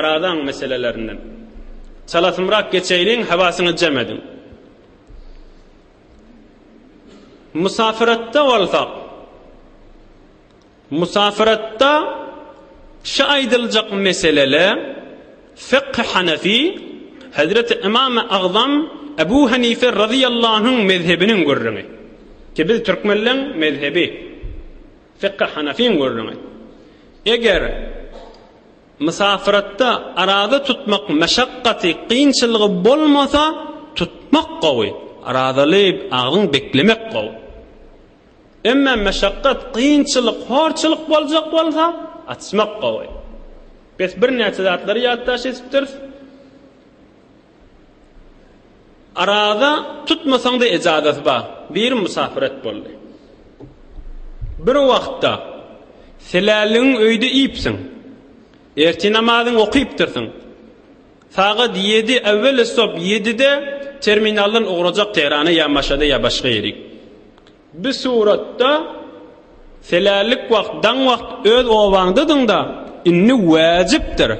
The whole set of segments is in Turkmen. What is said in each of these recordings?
Arazaň meselelerinden. Çalasymrak geçeýliň, hawasyňyzy jem ediň. Musafiratda bolsak, musafiratda şu aýdyljak meselele fykh Hanefi, Hezreti Ymamy Agzam Ebu Hanife razyýallahu anhuň mezhebiniň gürrüňi. Ki biz türkmenleň mezhebi. Fykh Hanefiň gürrüňi. Eger Mysafyratda araza tutmak meşakgaty, kynçylygy bolmasa, tutmak gowy, arazaly agzyň beklemek gowy. Emma meşakgat, kynçylyk, horçulyk boljak bolsa, açmak gowy. Bes birnäçe zatlary ýatdaş etipdiris. Araza tutmasaň-da ejazasy bar. Biri musafyret boldy. Bir wagtda seläligiň öýde iýipsiň. Ertir namazyňy okypdyrsyň. Sagat ýedi, äwwel stop ýedide terminaldan ugrajak Tehrana ýa Maşada ýa başga ýerik. Bu suratda selälik wagt, daň wagt öz obaňdadyň-da, indi wäjipdir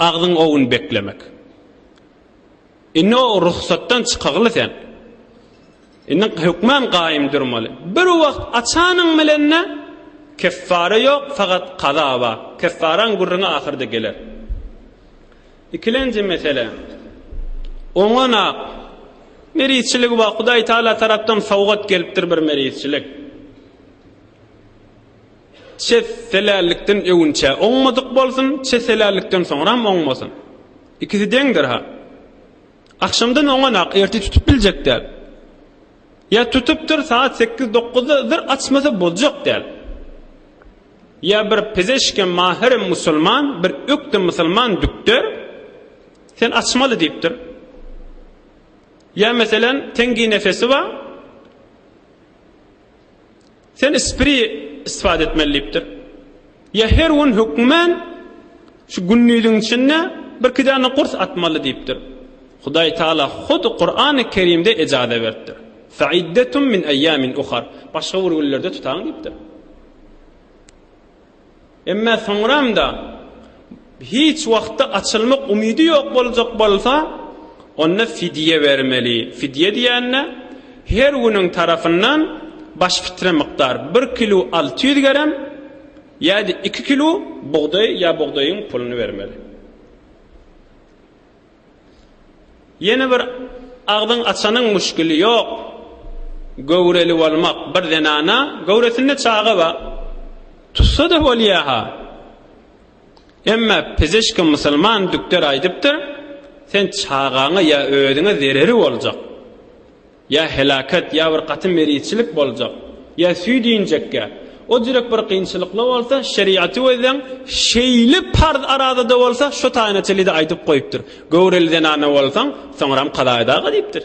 agzyň owun beklemek. Indi o rugsatdan çykagly sen. Indi hökman gaýym durmaly. Bir wagt açanyň bilende keffara ýok, fakat kaza bar. Keffaraň gürrüňi ahyrda geler. Ikilenji mesele. Oňanak merizçiligi bar. Hudaý Taala tarapdan sowgat gelipdir bir merizçilik. Çe selällikden öwünçä oňmadyk bolsun, çe selällikden soňram oňmasyn. Ikisi deňdir ha. Agşamdan oňanak, ertir tutup biljek däl. Ýa tutupdyr, saat sekiz-dokuzda zyr açmasa boljak däl. Ýa bir pezeşke mahyr musulman, bir ökde musulman dükder, sen açmaly diýipdir. Ýa meselen, teňgi nefesi bar, Sen spri istifade etmeli diýipdir. Ýa her gün hökmän şu gündiziň içinde birki däne gurs atmaly diýipdir. Hudaý Taala hut Kurany Kerimde ejaza beripdir. Fe'iddetun min eýýamin uhar. Başga bir günlerde tutaň diýipdir. Emma soňram-da hiç wagtda açylmak umydy ýok boljak bolsa, onda fidýe bermeli. Fidýe diýende, her günüň tarapyndan baş fitre mukdar, bir kilo 600 gerem ýa-da iki kilo bugdaý ýa bugdaýyň puluny bermeli. Ýene bir agzyň açanyň muşkili ýok. Göwreli bolmak bir zenana göwresinde çaga bar. Tutsa-da bolýa-ha. Emma pezeşki musulman dükder aýdypdyr, sen çagaňa ýa özüňe zereri boljak. Ýa helaket, ýa bir gaty merizçilik boljak, ýa süýt injekge, o jürek bir kynçylykly bolsa, şeriaty gözleň, şeýle parz arazada bolsa, şo taýyna çenli-de aýdyp goýupdyr. Göwreli zenana bolsaň, soňram kaza edaga diýipdir.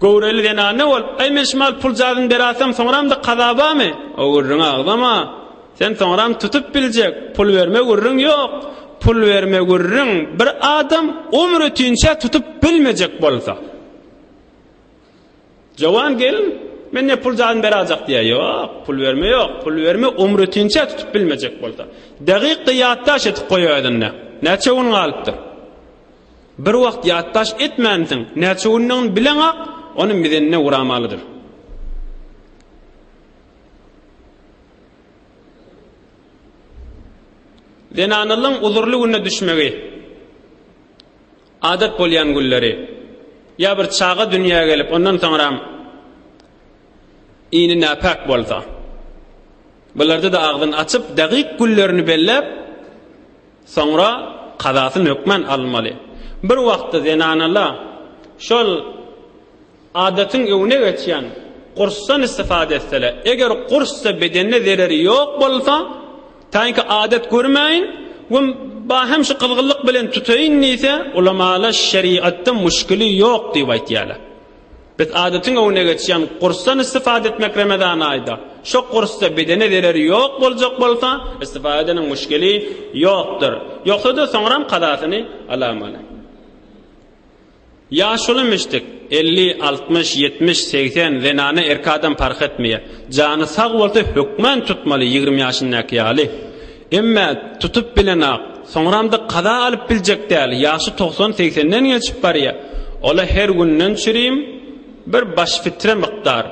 Göwreli zenana bolup, Aý, men şumal puljazyny berasam, soňram-da kaza barmy? O gürrüňi agzama. Sen soňram tutup biljek, pul berme gürrüň ýok. Pul berme gürrüň bir adam ömür ötinçä tutup bilmejek bolsa. Jowan gelin, men ne pul jaýyny berajak diýýär. Ýok, pul berme ýok. Pul berme ömri ötinçä tutup bilmejek bolsa. Dagyk-da ýatdaş edip goý özünde. Näçe gün galypdyr? Bir wagt ýatdaş etmänsiň, näçe gündigini bileňak, ony mizenine uramalydyr. Zenanlaryň uzurly günde düşmegi. Adat bolýan günleri, ýa bir çaga dünýä gelip, ondan soňram ini näpäk bolsa, bularda-da agzyny açyp, dagyk günlerini belläp, soňra kazasyny hökman almaly. Bir wagtda zenanalar şol Adatyň öňüne geçýän gursdan istifade etseler, eger gursda bedende zereri ýok bolsa, taýynky adat görmäýin we bahem şu gyzgynlyk bilen tutaýyn diýse, ulamalar şeriatda muşkili ýok diýip aýtýarlar. Biz adatyň öňüne geçýän gursdan istifade etmek Remezan aýda, şo gursda bedene zereri ýok boljak bolsa, istifade edeniň muşkili ýokdur. Ýogsa-da soňram kazasyny alamaly. Ýaşuly müşdik, 50, 60, 70, 80, zenana erki adam parh etmeýär. Jany sag bolsa hökman tutmaly 20 ýaşyndaky ýaly. Emme tutup bilenak, soňram-da kaza alyp biljek däl, ýaşy togsan-segsenden geçip barýa. Ola her günden çürim bir baş fitre mukdar,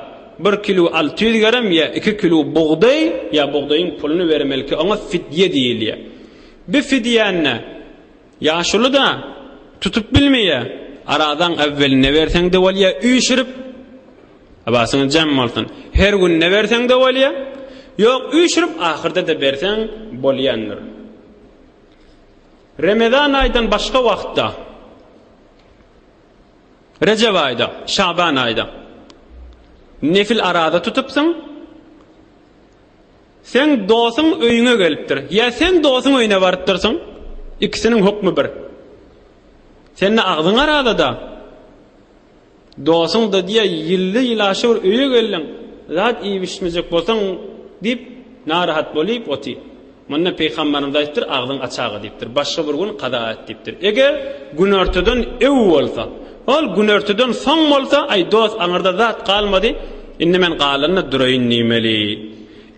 bir kilo 600 gerem ýa iki kilo bugdaý ýa bugdaýyň puluny bermeliki, oňa fidýe diýilýä. Bi fidýäni ýaşuly-da tutup bilmeýä, arazaň äwwelinde berseň-de bolýa, üýşürip, Abasyňyz jem bolsun. Her günde berseň-de bolýa. Ýok, üýşürip ahyrda-da berseň bolýandyr. Remezan aýdan başga wagtda Rejep aýda, Şaban aýda nefil araza tutupsyň. Seň dosuň öýüňe gelipdir. Ýa sen dosuň öýüne barypdyrsyň. Ikisiniň hukmy bir. Sende agzyň arazada. Dosuň-da diýýär, ýylly-ýylaşa bir öýe geldiň, zat iýip-içmejek bolsaň diýip, narahat bolyp otyr. Munda pygamberimiz aýdypdyr, agzyň açaga diýipdir, başga bir gün kaza et diýipdir. Eger günortadan öw bolsa, ol günortadan soň bolsa, aý dost aňyrda zat galmady, indi men galanda duraýyn diýmeli.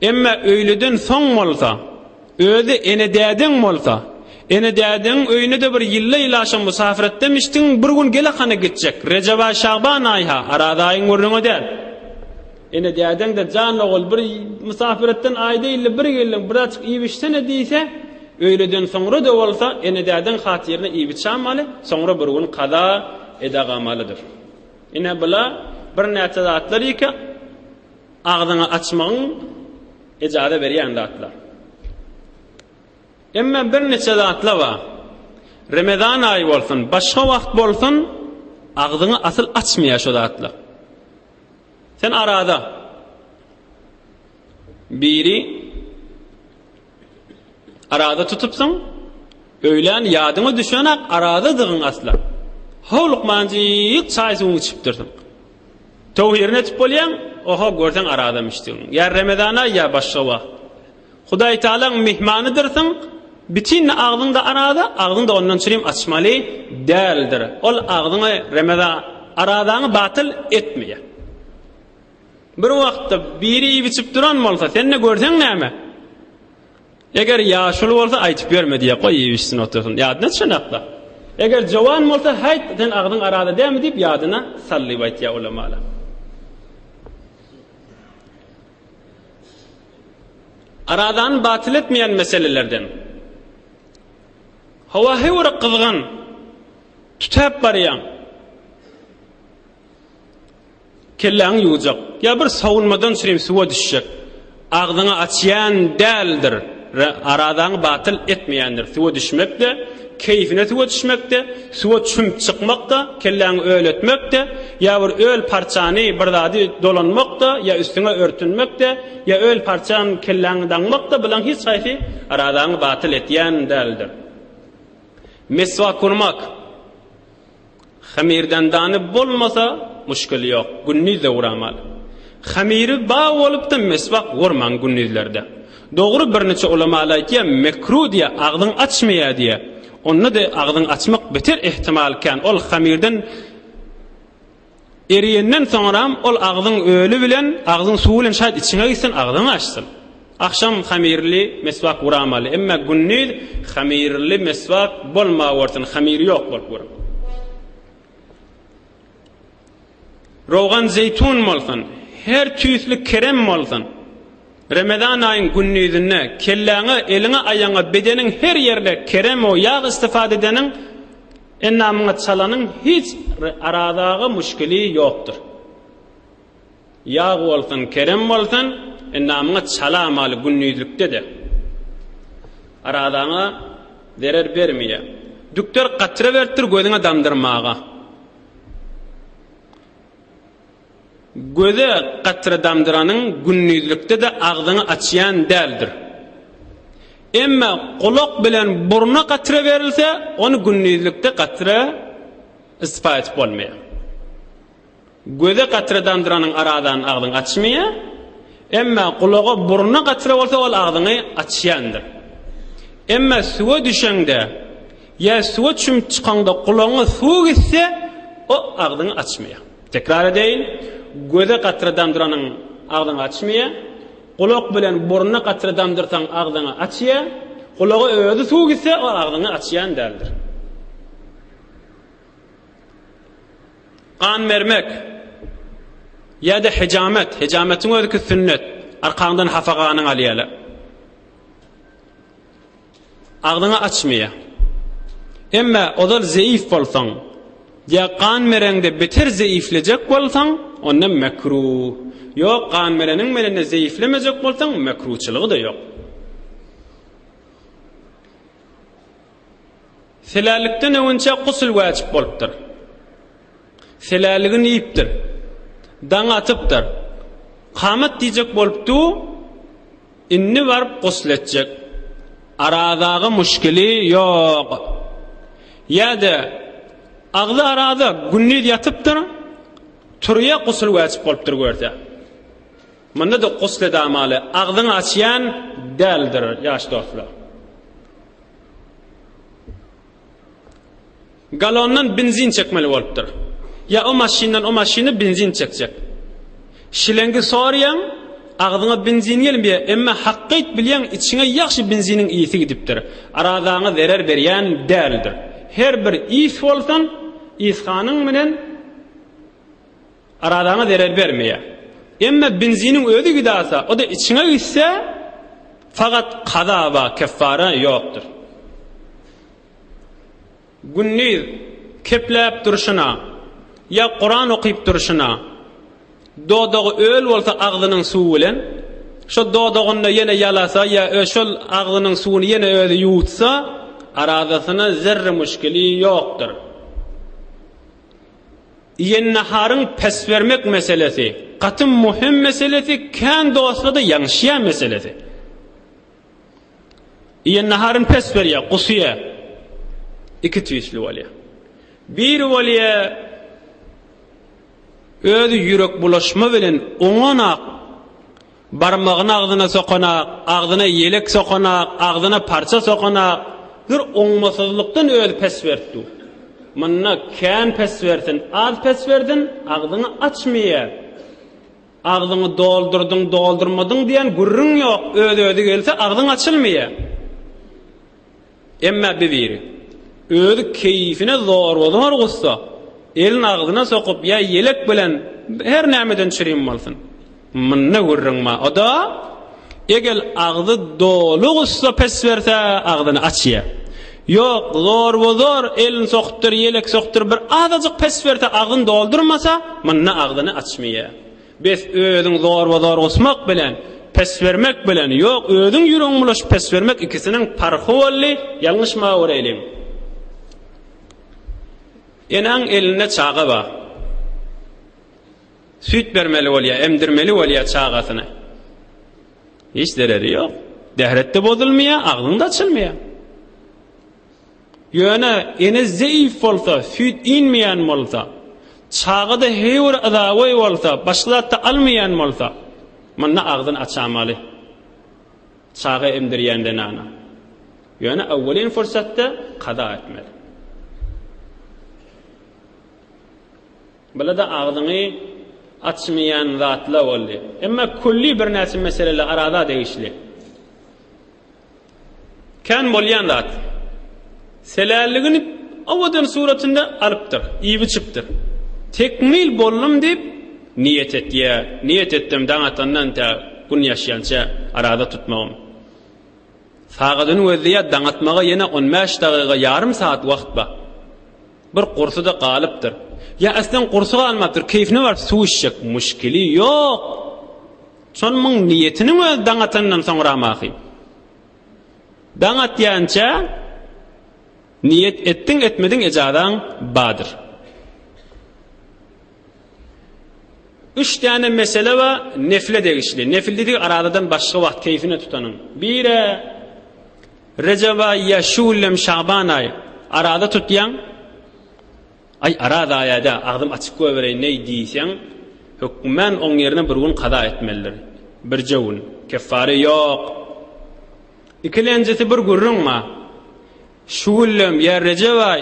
Emma öýleden soň bolsa, Özi ene-dädeň bolsa, ene-dädeňiň öýüne-de bir ýylla-ýylaşa musafyretdemişdiň, bir gün gel-hana gitjek, Rejep aý, Şagban aýy-ha, Araz aýyň gürrüňi däl. Ene-dädeň-de, Jan ogul, bir musafyretden aýda-ýylda bir geldiň, birazjyk iýip-içsene diýse, öýleden soňra-da bolsa, ene-dädeň hatyryna iýip-içamaly, soňra bir gün kaza edagamalydyr. Ine, bula birnäçe zatlar ýeke agzyňy açmagyň Ejaza berýän zatlar. Emma birniçe zatlar bar. Remezan aýy bolsun, başga wagt bolsun, agzyňy asyl açmaýar şo zatlar. Sen arada biri araza tutupsyň, öýlän ýadyňa düşenak arazadygyň asla. Howlukmanjyk çaý suwuňy içipdirsiň. Töwhirini etip bolýaň, oho görseň arazamyşdygyň. Ýa Remezan aýy ýa başga wagt. Hudaý Tagalaň myhmanydyrsyň, bütin agzyňda araza, agzyňda ondan çürim açmaly däldir. Ol agzyňy Remeza arazaňy batyl etmeýär. Bir wagtda biri iýip-içip duran bolsa, sen-de görseň näme? Eger ýaşuly bolsa aýtyp ýörme diýýär, goý iýip içsin otursyn. Ýadyna düşenakda. Eger jowan bolsa, häýt, sen agzyň arada dälmi diýip ýadyna sal diýip aýtýar ulamalar. Arazany batyl etmeýän meselelerden. Howa höwre gyzgyn. Tütäp barýaň. Kelläňi ýuwjak, ýa bir sowulmadan çürim suwa düşjek. Agzyňy açýan däldir, arazaňy batyl etmeýändir. Suwa düşmek-de, keýfine suwa düşmek-de, suwa çümüp çykmak-da, kelläňi öl etmek-de, ýa bir öl parçany, bir zady dolanmak-da, ýa üstüňe örtünmek-de, ýa öl parçany kelläňe daňmak-da, bulaň hiç haýsy arazaňy batyl etýän däldir. Meswak urmak. Hamirdendany bolmasa muşkili ýok, gündiz-de uramaly. Hamiri bar bolupda meswak urmaň gündizlerde. Dogry birniçe ulamalar aýtýar mekru diýýär agzyň açmaýar diýýär. Onda-da agzyň açmak beter ehtimal kän ol hamirden eriýenden soňram ol agzyň öli bilen agzyň suwy bilen şaýt içiňe gitsin agzyňy açsyn. Agşam hamirli meswak uramaly emma gündiz hamirli meswak bolmawersin hamiri ýok bolup uruň. Rogan zeýtun bolsun, her tüýsli kerem bolsun. Remezan aýyň gündizinde kelläňe, eliňe, aýaňa, bedeniň her ýerine kerem we ýag istifade edeniň endamyňa çalanyň hiç arazaga muşkili ýokdur. Ýag bolsun, kerem bolsun, endamyňa çalamaly gündizlikde-de. Arazaňa zerer bermeýär. Dükder katra beripdir gözüňe damdyrmaga. Göze katra damdyranyň gündizlikde-de agzyňy açýan däldir. Emma gulak bilen burna katra berilse, ony gündizlikde katra istifa edip bolmaýar. Göze katra damdyranyň arazany agzyňy açmaýar. Emma gulaga, burna katra bolsa ol agzyňy açýandyr. Emma suwa düşeňde ýa suwa çümüp çykaňda gulagyňa suw gitse, o agzyňy açmaýar. Tekrar edeýin, göze katra damdyranyň agzyňy açmaýar. Gulak bilen burna katra damdyrsaň agzyňy açýar. Gulaga özi suw gitse, ol agzyňy açýan däldir. Gan bermek ýa-da hijamet, hijametiň özüki sünnet, arkaňdan hapa ganyň alýarlar. Agzyňy açmaýar. Emma ozal zeýif bolsaň, ýa gan bereňde beter zeýiflejek bolsaň, onda mekruh. Ýok, gan bereniň bilen-de zeýiflemejek bolsaň, mekruhçylygy-da ýok. Selälikden öňünçä gusl wajyp bolupdyr. Seläligini iýipdir. Daň atypdyr. Kamat diýjek bolup dur, indi baryp gusl etjek. Arazaga muşkili ýok. Ýa-da agzy araza, gündiz ýatypdyr, turýa gusl wajyp bolupdyr görse. Munda-da gusl edamaly, agzyňy açýan däldir, ýaş dostlar. Galondan benzin çekmeli bolupdyr. Ýa o maşyndan o maşyna benzin çekjek. Şilengi sorýaň, agzyňa benzin gelmeýär, emma hakkyt bilýäň içiňe ýagşy benziniň ysy gidipdir. Arazaňa zerer berýän däldir. Her bir ys bolsun, ysganyň bilen Arazaňa zerer bermeýär. Emma benziniň özi gidasa, o-da içiňe gitse, fakat kaza bar, keffara ýokdur. Gündiz kepläp durşuna ýa Kuran okyp durşuna, dodagy öl bolsa agzynyň suwy bilen, şo dodagynda ýene ýalasa ýa şol agzynyň suwuny ýene özi ýuwutsa, arazasyna zerre muşkili ýokdur. Iýen naharyň pes bermek meselesi gaty muhim meselesi kän dostlada ýaňşýan meselesi. Iýen naharyn pes berýär, gusýar. Iki tüýsli bolýar. Biri bolýar özi ýürek bulaşma bilen oňanak Barmagyny agzyna sokanak, agzyna ýelek sokanak, agzyna parça sokanak, bir oňmasyzlykdan özi pes berip dur. Munda kän pes bersin, az pes bersin, agzyňy açmaýar. Agzyňy doldurdyň, doldurmadyň diýen gürrüň ýok, öz-özi gelse agzyň açylmaýar. Emma bir biri, özi keýfine zorba-zor gussa, elini agzyna sokup ýa ýelek bilen her nämeden çürim bolsun. Munda gürrüň bar. O-da, egel agzy doly gussa pes berse, agzyny açýar. Ýok, zorba-zor elini sokupdyr, ýelek sokupdyr, bir azajyk pes berse, agzyny doldurmasa, munda agzyny açmaýar. Bes özüň zorba-zor gusmak bilen, pes bermek bilen, ýok, özüň ýüregiň bulaşyp pes bermek ikisiniň parhy boldy, ýalňyşmawereliň. Enäň elinde çaga bar. Süýt bermeli bolýar, emdirmeli bolýar çagasyny. Hiç zereri ýok. Dähret-de bozulmaýar, agzyň-da açylmaýar. Ýöne ene zeýif bolsa, süýt inmeýän bolsa, çaga-da heý bir yzagoý bolsa, başga zat-da almaýan bolsa, munda agzyny açamaly. Çaga emdirýän zenana. Ýöne awwelin fursatda kaza etmeli. Bula-da agzyňy açmaýan zatlar boldy. Emma külli birnäçe meseleler araza degişli. Kän bolýan zat. Selälligini owadan suratynda alypdyr, iýip-içipdir. Tekmil boldum diýip niýet etýär. Niýet etdim daň atandan tä gün ýaşýança araza tutmagym. Sagadyny gözleýär, daň atmaga ýene on bäş dagyga, ýarym sagat wagt bar. Bir gursy-da galypdyr. Ýa aslan gursy galmapdyr, keýfine baryp suw içjek. Muşkili ýok. Şol muň niýetiniň özi daň atandan soňram ahy. Daň atýança niýet etdiň etmediň ejazaň badyr. Üç däne mesele bar nefle degişli. Nefil diýdik arazadan başga wagt keýfine tutanyň. Biri Rejep aýy ýa şu günlem Şaban aýy araza tutýaň. Aý, araz aýa-da, agzym açyk goýbereýin-eý diýseň, hökmän oň ýerine bir gün kaza etmelidir. Birje gün. Keffare ýok. Ikilenjisi bir gürrüň bar. Şu günlem ýa Rejep aý,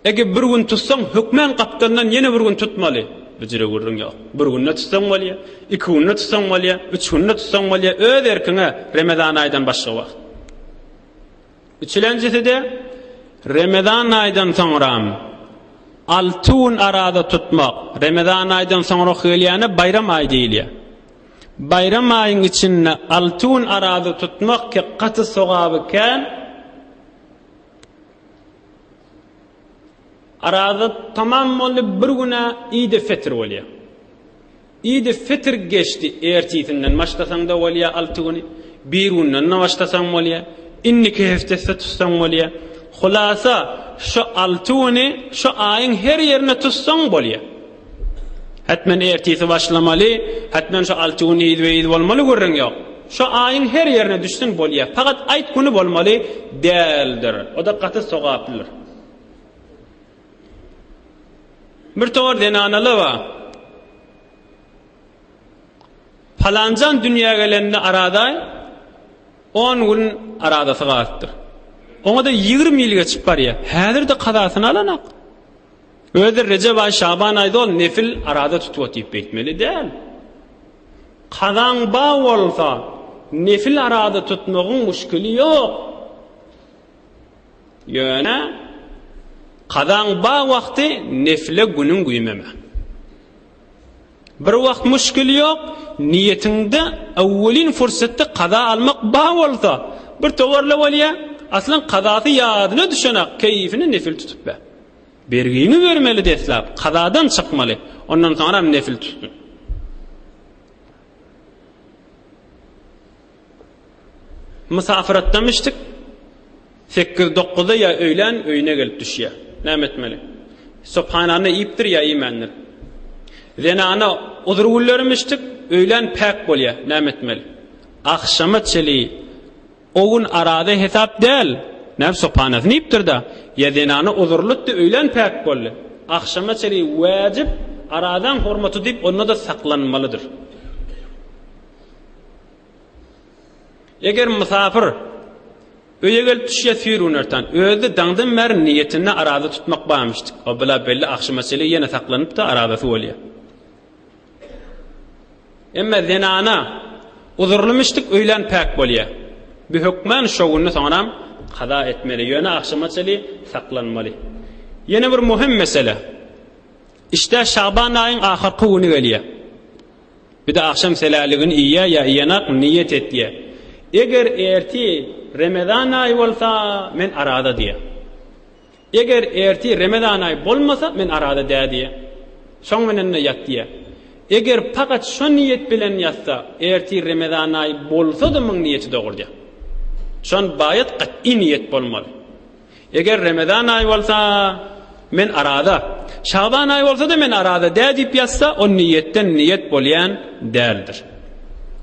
eger bir gün tutsaň, hökmän gapdalyndan ýene bir gün tutmaly. Bu jüre gürrüň ýok. Bir günde tutsaň bolýar, iki günde tutsaň bolýar, üç günde tutsaň bolýar, öz erkiňe, Remezan aýdan başga wagt. Üçülenjisi-de Remezan aýdan soňram alty gün araza tutmak. Remezan aýdan soňraky gelýäne Baýram aýy diýilýär. Baýram aýyň içinde alty gün araza tutmak ki gaty sogaby kän. Araza tamam boldy bir güne Idi Fitr bolýar. Idi Fitr geçdi ertisinden başlasaň-da bolýar alty güni, bir günden-de başlasaň bolýar, indiki heftesde tutsaň bolýar. Hulasa şu alty güni şu aýyň her ýerinde tutsaň bolýar. Hetmen ertisi başlamaly, hetmen şu alty gün yzbe-yz bolmaly gürrüň ýok. Şu aýyň her ýerine düşsün bolýar. Fakat aýt güni bolmaly däldir. O-da gaty sogaplydyr. Bir towar zenanalar bar. Palanjan dünýä gelende aradaý on gün aradasy galypdyr. Oňa-da 20 ýyl geçip barýar. Häzir-de kazasyny alanak. Özi Rejep aý, Şaban aý dol nefil arada tutup otyp beýtmeli däl. Kazaň ba bolsa, nefil arada tutmagyň muşkili ýok. Ýöne kazaň ba wagty nefile günüň güýmeme. Bir wagt muşkil ýok, niýetiňde öwwelin fursatda kaza almak ba bolsa, bir towarla bolýa, aslan kazasy ýadyna düşenak, keýfine nefil tutup be. Bergiňi bermeli deslap, kazadan çykmaly, ondan soňram nefil tutsun. Mysafyratdam içdik. Sekiz-dokuzda ýa öýlän öýüne gelip düşýär. Näme etmeli? Sobhanany iýipdir ýa iýmändir. Zenana uzur günlerim içdik, öýlän päk bolýar. Näme etmeli? Agşama çeli o gün araza hesap däl. Näme sobhanasyny iýipdir-de. Ýa zenana uzurlytdy, öýlän päk boldy. Agşama çeli wäjip arazaň hormaty diýip onda-da saklanmalydyr. Eger mysapyr öýe gelip düşýä süýr günortan, özi-de daňdan bäri niýetinde araza tutmak barmyşdyk. O bela belli agşama çenli ýene saklanyp-da arazasy bolýar. Emma zenana uzurlymyşdyk öýlän päk bolýar. Bu hökman şo günde soňram kaza etmeli, ýöne agşama çenli saklanmaly. Ýene bir möhüm mesele. Işdä Şaban aýyň ahyrky güni gelýär. Bir-de agşam seläligini iýýär ýa iýenak niýet etýär. Eger ertir Remezan aýy bolsa, men araza diýýär. Eger ertir Remezan aýy bolmasa, men araza dä diýýär. Şoň bilen-de ýat diýýär. Eger pakat şo niýet bilen ýatsa, ertir Remezan aýy bolsa-da muň niýeti dogry diýýär. Şon baýat gat'y niýet bolmaly. Eger Remezan aýy bolsa, men araza. Şaban aýy bolsa-da men araza dä diýip ýazsa, o niýetden niýet bolýan däldir.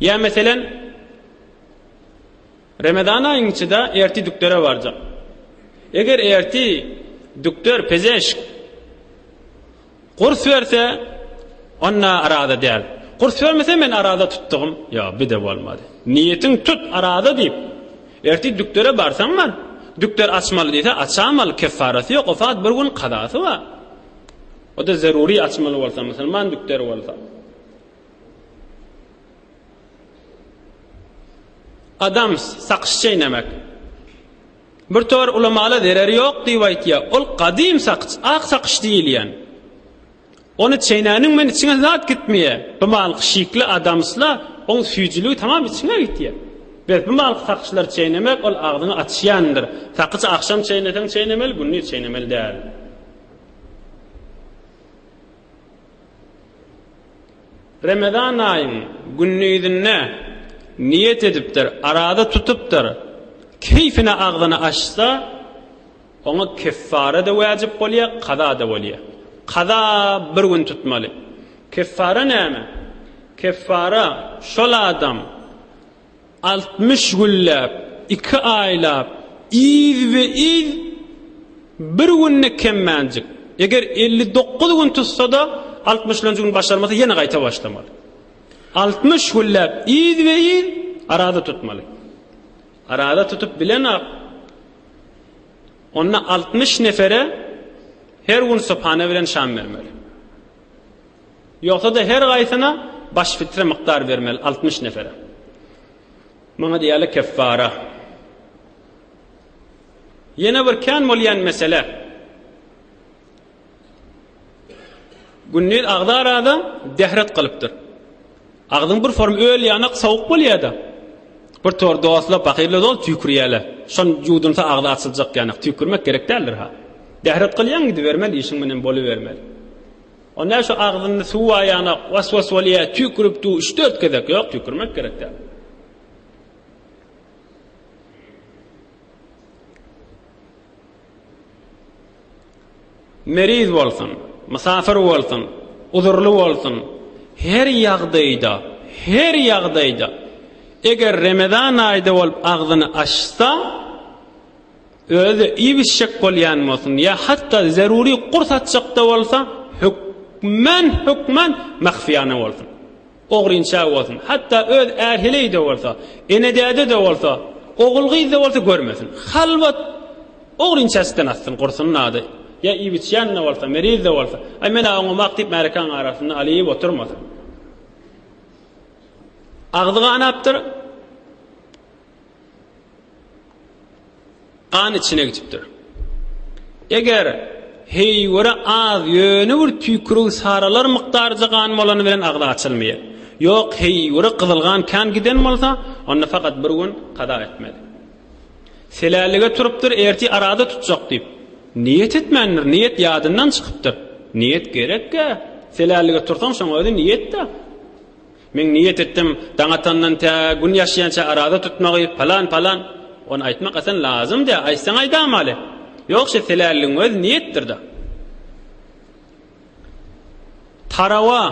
Ýa meselen, Remezan aýyň içi-de ertir dükdere barjak. Eger ertir dükder, pezeşk, Gurs berse, onda araza däl. Gurs bermese, men araza tutdugym. Ýok, bir-de bolmady. Niýetiň tut, araza diýip. Ertir dükdere barsaň bar. Dükder açmaly diýse, açamaly, keffarasy ýok, o saat bir gün kazasy bar. O-da zerury açmaly bolsa, musulman dükderi bolsa. Adams, sakyş çeýnemek. Bir towar ulamala zereri ýok diýip aýtýar. Ol gadym sakyç, ak sakyç diýilýän. Ony çeýnäniň bilen içiňe zat gitmeýär. Bu malky şikli adamsla oň süýjüligi tamam içiňe gitýär. Bes bu malky sakyçlary çeýnemek ol agzyňy açýandyr. Sakyç agşam çeýneseň çeýnemeli, gündiz çeýnemeli däl. Remezan aýyň gündizinde niýet edipdir, araza tutupdyr, keýfine agzyny açsa, oňa keffara-da wäjip bolýar, kaza-da bolýar. Kaza bir gün tutmaly. Keffara näme? Keffara şol adam 60 günläp, iki aýlap, yzbe-yz bir günde kemmänjik, eger 59 gün tutsa-da, altmyşlanjy gün başarmasa ýene gaýta başlamaly. 60 günläp yzbe-yz araza tutmaly. Araza tutup bilenok, onda 60 nefere her gün subhana bilen şam bermeli. Ýogsa-da her gaýsyna baş fitre mukdar bermeli, 60 nefere. Muňa diýýärler keffara. Ýene bir kän bolýan mesele. Gündiz agzy arada dehret gylypdyr. Agzyň bir form öl ýanak sowuk bolýar-da. Bir tor dostlar pahyrlar doly tüýkürýärler. Şon ýuwdunsa agzy açyljak ýanak. Tüýkürmek gerek däldir ha. Dehret gylýaň gidibermeli işiň bilen bolubermeli. Onda şu agzynda suw bar ýanak was-was bolýar tüýkürip du üç-dört gezek ýok tüýkürmek gerek däl. Meriz bolsun, mysafir bolsun, uzurly bolsun, her ýagdaýda, her ýagdaýda, eger Remezan aýda bolup agzyny açsa, özi iýip-içjek bolýan bolsun ýa hatda zerury gurs atjak-da bolsa, hökman, hökman mahfiýana bolsun. Ogrynça bolsun, hatda öz är-heleý-de bolsa, ene-däde-de bolsa, ogul-gyz-da bolsa görmesin. Halwat ogrynçaçdan atsyn, gursun nady. Ýa iýip-içýän-de bolsa, meriz-de bolsa, Aý, men-ä oňamak diýip märekäň arasynda alyp oturmasyn. Agzy ganapdyr. Gan içine gitipdir. Eger heýwere az ýöne bir tüýkürik saralar mukdaryja gan bolany bilen agzy açylmaýar. Ýok, heýwere gyzyl gan kän giden bolsa, onda fakat bir gün kaza etmeli. Selälige turupdyr, ertir araza tutjak diýip. Niýet etmändir, niýet ýadyndan çykypdyr. Niýet gerek-ä. Selälige tursaň, şoň özi niýet-dä. Men niýet etdim, daň atandan tä gün ýaşýança araza tutmagy, palan, palan. Ony aýtmak asan lazym däl, aýtsaň aýdamaly. Ýok, şe selälligiň özi niýetdir-de. Tarawa,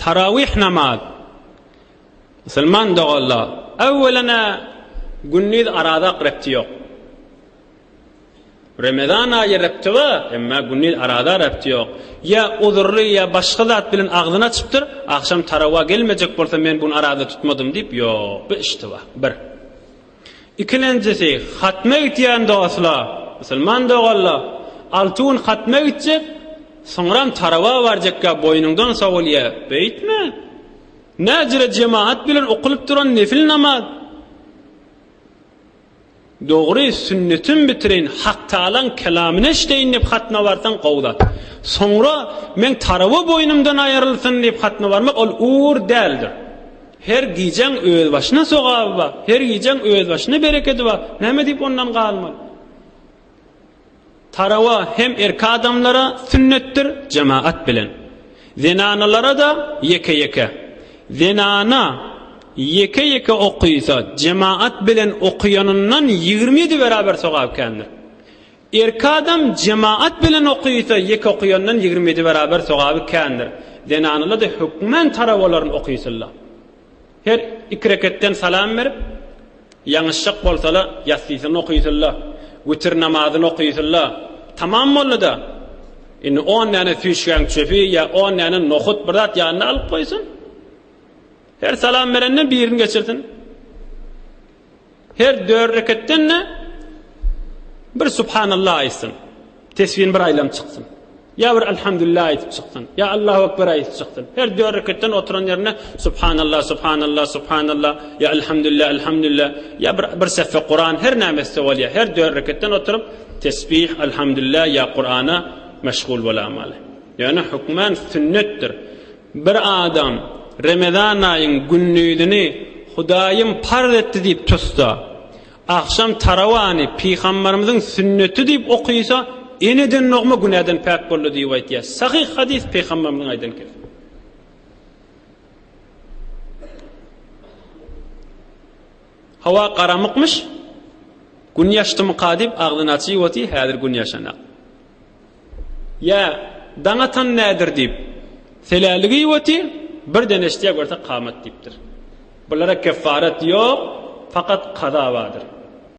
tarawih namaz. Musulman doganlar, öwwelene gündiz araza repti ýok. Remezan aýy repti bar, emma gündiz araza repti ýok. Ýa uzurly ýa başga zat bilen agzyny açypdyr, agşam tarawa gelmejek bolsa men bu gün araza tutmadym diýip, ýok, bu iştiba, bir. Ikilenjisi, hatma gitýän dostlar, musulman doganlar, alty gün hatma gitjek, soňram tarawa barjakka boýnuňdan sowulýa, beýtme. Näjüre jemagat bilen okulyp duran nefil namaz. Dogry, sünnetim bitireýin, Haktagalaň kelamyny eşdeýin diýip hatma barsaň gowy zat. Soňra meň tarawa boýnumdan aýrylsyn diýip hatma barmak ol ugur däldir. Her gijäň özbaşyna sogaby bar, her gijäň özbaşyna berekedi bar, näme diýip ondan galmaly? Tarawa hem erkek adamlara sünnetdir, jemagat bilen. Zenanalara-da ýeke-ýeke. Zenana ýeke-ýeke okysa, jemagat bilen okaýanyndan 27 beraber sogap kändir. Erkek adam jemagat bilen okysa, ýeke okaýandan 27 beraber sogaby kändir. Zenanalar-da hökmän tarawalaryny okysynlar. Her iki reketden salam berip, ýaňyşjak bolsala, ýassysyny okysynla, witir namazyny okysynla. Tamam boldy-da. Indi on däne süýşgäň çöpi ýa on däne nohut bir zat ýanyna alyp goýsun. Her salam berende birini geçirsin. Her dört reketden-de bir Subhanallah aýtsyn. Tesbihini bir aýlanyp çyksyn. Ýa bir Elhamdülillah aýdyp çyksyn. Ýa Allahu Ekber aýdyp çyksyn. Her dört reketden oturan ýerinde Subhanallah, Subhanallah, Subhanallah, ýa Elhamdülillah, Elhamdülillah, ýa bir, bir sehfe Kuran, her näme etse bolýar. Her dört reketden oturyp tesbih, Elhamdülillah ýa Kurana meşgul bolamaly. Ýöne hökman sünnetdir. Bir adam Remezan aýyň gündizini Hudaýym parz etdi diýip tutsa, agşam tarawany Pygambarymyzyň sünneti diýip okysa, eneden dogma günäden päk boldy diýip aýtýar. Sahyh hadys Pygambarymyzyň aýdan kesi. Howa garamykmyş, gün ýaşdymyka diýip agzyny açyp otyr, häzir gün ýaşanak. Ýa, daň atan nädir diýip, selälik iýip otyr, birden eşidýär görse kamat diýipdir. Bulara keffaret ýok, fakat kaza bardyr.